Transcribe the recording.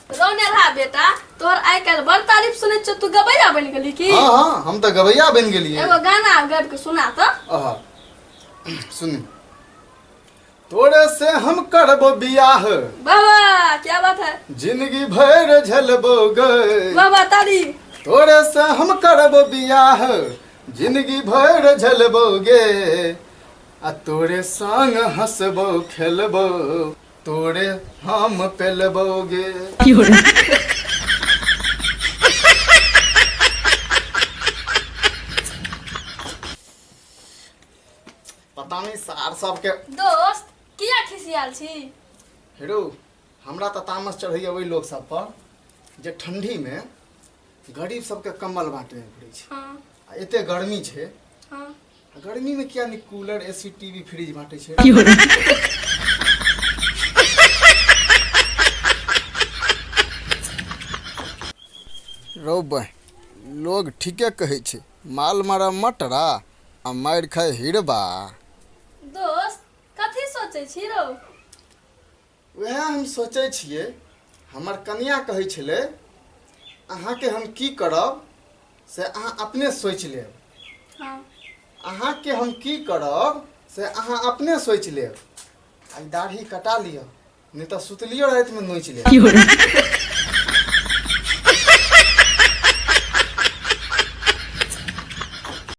रौनेरहा बेटा, तोहर आइ काल्हि बड़ तारीफ सुनै छियौ, तू गबैया बनि गेली की? हाँ हाँ, हम तऽ गबैया बनि गेलियै। एगो गाना गाबि के सुना तऽ। आहा, सुनी, तोरे से हम करबो बियाह। वाह वाह, क्या बात है! जिंदगी भर झेलबो गे। वाह वाह, ताली! तोरे से हम करबो बियाह, जिंदगी भर झेलबो गे, आ तोरे संग हंसबो खेलबो, तोरे हम पेलबो गे। पता नहीं सार सबके। दोस्त, किया खिसियाल छी? हेरो, हमरा तऽ तामस चढ़ैया ओहि लोक सब पर जे ठंडी में गरीब सबके कम्बल बांटने घुरै छै। आ एते गर्मी छै। आ गर्मी में किया नहीं कूलर, एसी, टीवी, फ्रिज बांटे छै? रौ बहिन, लोग ठीके कहै छै, माल मारा मटरा आ मारि खाय हिरबा। दोस्त, कथी सोचै छी रौ? वएह हम सोचै छियै, हमर कनिया कहै छलै, अहाँके हम की करब से अहाँ अपने सोचि लेब। अहाँके हम की करब से अहाँ अपने सोचि लेब, आ ई दाढ़ी कटा लिअ, नहि तऽ सुतलियो रातिमे नोचि लेब।